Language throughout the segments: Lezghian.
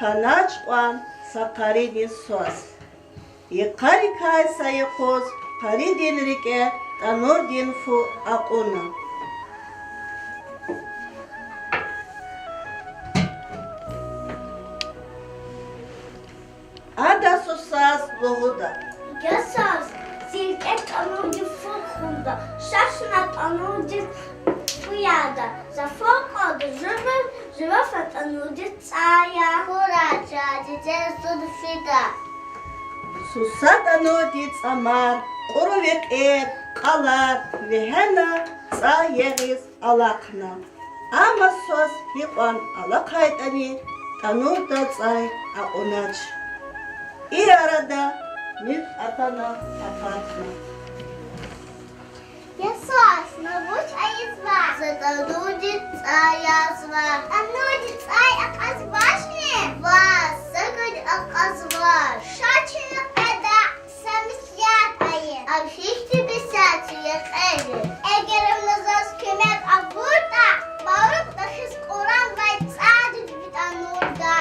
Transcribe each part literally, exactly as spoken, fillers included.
Къанач кьван са къарини свас. Йикъарикай са юкъуз къаридин рикӀе тӀанурдин фу акьуна. Ада сусаз лугьуда: Я сус, зи рикӀе тӀанурдин фу хъувурда, ша чна тӀанурдин фу яда, за фу акьалда, жува, жува са тӀанурдин цӀай я. Хьурай, чан диде, зун фида. Суса тӀанурдин цӀамар, кьуру векьер, кьалар вегьена, цӀай ягъиз алахъна. Амма сус гьикьван алахъайтӀани, тӀанурда цӀай акьунач. И арада нуькӀ атана акъатна. Я сус, на вуч ийизва? За тӀанурдин цӀай язва. ТӀанурдин цӀай акьазвачни? Ваз, за гьакӀни акьазвач. Ша чна кьведа, са меслят ая. Ам гьихьтин меслят я, я кьве. Эгер ам заз куьмек авуртӀа, барукь дахиз кьуранвай цӀай ви тӀанурда.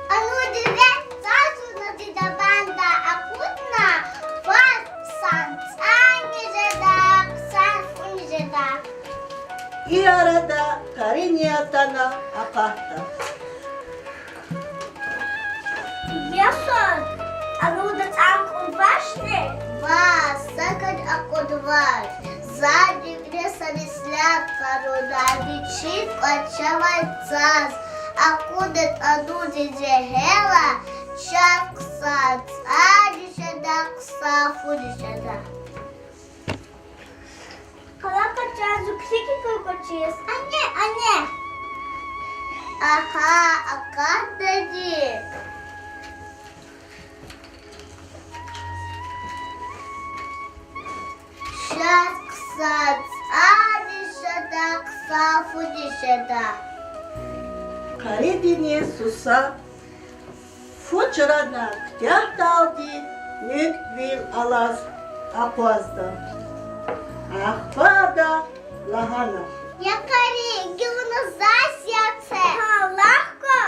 ТӀанурдин цӀай зун зи дабанда акъудна, ваз хъсан цӀайни жеда, хъсан фуни жеда. И арада къарини атана акъатда. Я сус, тӀанурда цӀай акьудвачни? Ваз, за гьакӀни акьудвач. За вири са меслят къалурна, вичин кӀвачевай цаз акъудна тӀанурдин жегьилар, чаз хъсан цӀайни жеда, хъсан фуни жеда. Къала къачу, зун килиг хьуй кӀвачиз. Ане, ане. Агьа, акъатнади. Чаз хъсан цӀайни жеда, хъсан фуни жеда. Къаридини суса фу чрана куьтягьдалди нуькӀ вил алаз акъвазда. Ахпа ада лагьана: Я къари, гила вуна заз яб це. Гьа, лагь хьи.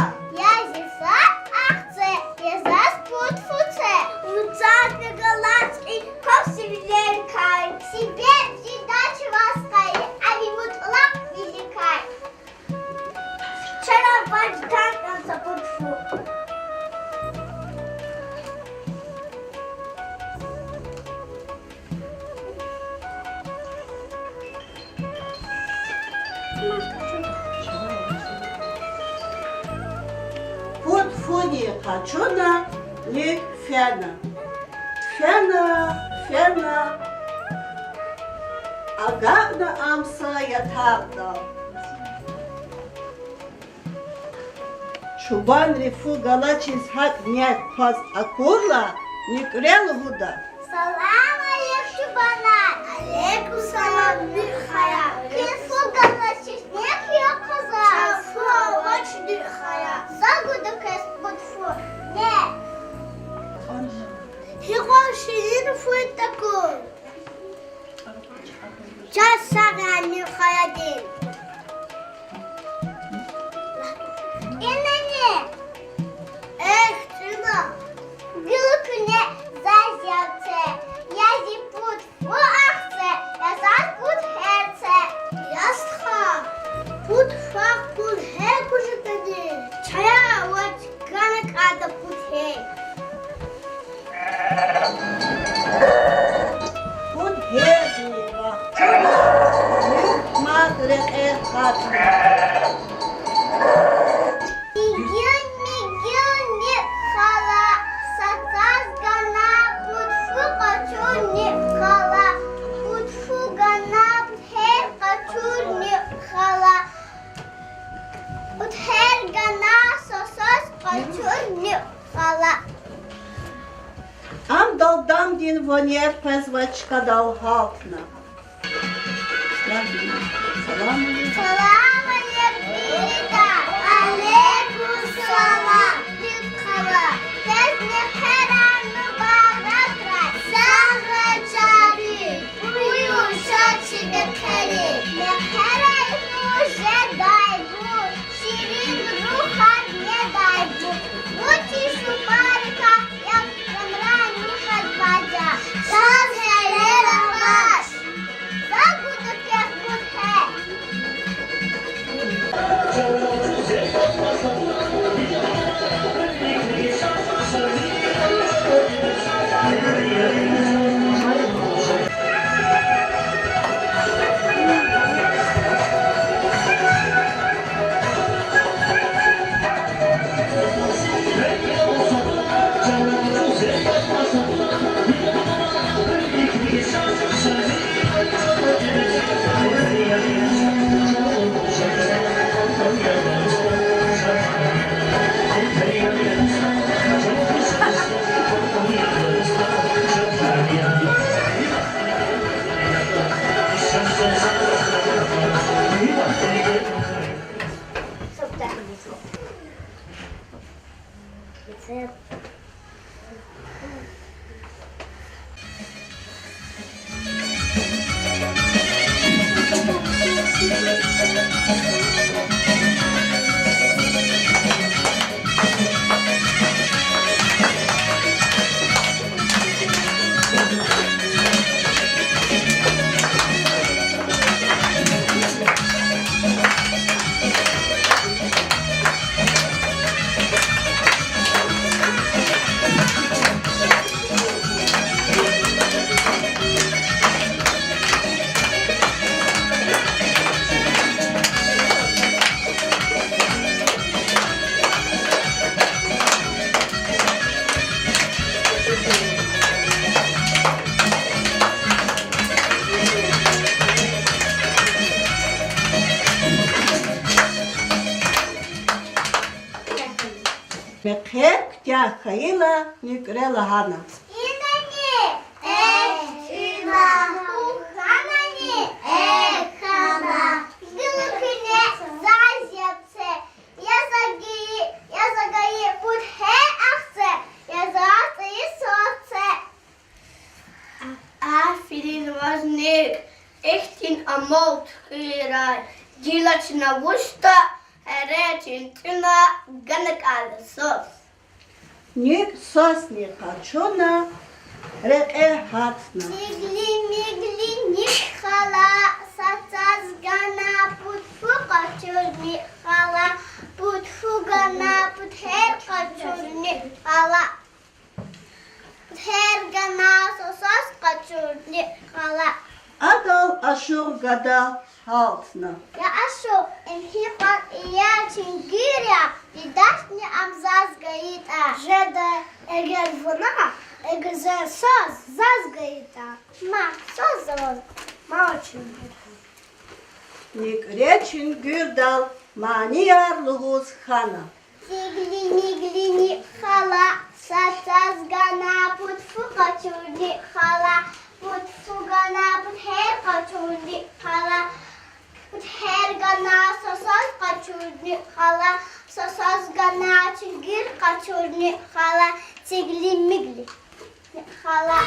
Я зи сад ахце, я заз пуд фу це. Вучиз галаз кьий квахь сивилерикай? Себеб жедач ваз къари, ам я мутлакь виликай. Чара вач, тан кӀан са пуд фу. Пуд фуни къачуна, нуькӀ фена. Фена, фена, агакьна ам са ятакьдал. Чубанри фу галачиз гьакӀ нек кваз акурла, нуькӀре лугьуда: Салам алейк, чубанар! Алейкум салам, нуькӀ хая! Куьн фу галачиз нек я кваз? Чаз фу авач, нуькӀ хая. За гуда квез пуд фу. Не. Гьикьван ширин фу я такур. Чаз сагъ я, нуькӀ хаяди. Инани. Эхь, чӀуна. Гила куьне заз яб це, я зи пуд фу ахце, я заз пуд гьер це. Я стха, пуд фу, пуд гьер гуз жедани? Чая вач, гана кӀанда пуд гьер. Пуд гьерни вахчуна, нуькӀ мад рекье гьатна. Мигьуьн, мигьуьн, нуькӀ хала, са цаз гана пуд фу къачур, нуькӀ хала, пуд фу гана пуд гьер къачур, нуькӀ хала, пуд гьер гана са цаз къачур, нуькӀ хала. Ам далдамдин ванер къвезвай чкадал гьалтна. Салам алейкум. Салам алейкум, вирида. Алейкум салам, нуькӀ хала. Квез мехъерар мубаракрай, сагърай, чан вилик. Буюр, ша чи мехъерик. Мехъерар вуж жедайбур, ширин рух Къе куьтягь хьайила, НуькӀре лагьана: Инани, э, ина, хьанани, э, хьана, гила куьне заз яб це, я за гайи, я за гайи пуд гьер ахце, я заз цӀийи свас це. Аферин ваз, НуькӀ, ихьтин амал туькӀуьрай. Гила чна вучда, гьеречин тӀуьна гана кӀанда свас. НуькӀ свасни къачуна, рекье гьатна. Цигли-мигли, НуькӀ хала, са цаз гана, пуд фу къачур, НуькӀ хала, пуд фу гана, пуд гьер къачур, НуькӀ хала, пуд гьер гана, са свас къачур, НуькӀ хала. Адал ашукь гада гьалтна: Я ашукь, им гьикьван иер чуьнгуьр я, идачни ам заз гайитӀа. Жеда, эгер вуна, эгер зи свас заз гайитӀа. Ма, свас за ваз, ма чуьнгуьр. НуькӀре чуьнгуьрдал манияр лугьуз хьана. Цигли-мигли, НуькӀ хала, са цаз гана, пуд фу къачур, НуькӀ хала, пуд фу гана, пуд гьер къачур, НуькӀ хала, пуд гьер гана, са свас къачур, НуькӀ хала, са свас гана, чуьнгуьр къачур, НуькӀ хала, цигли-мигли, НуькӀ хала.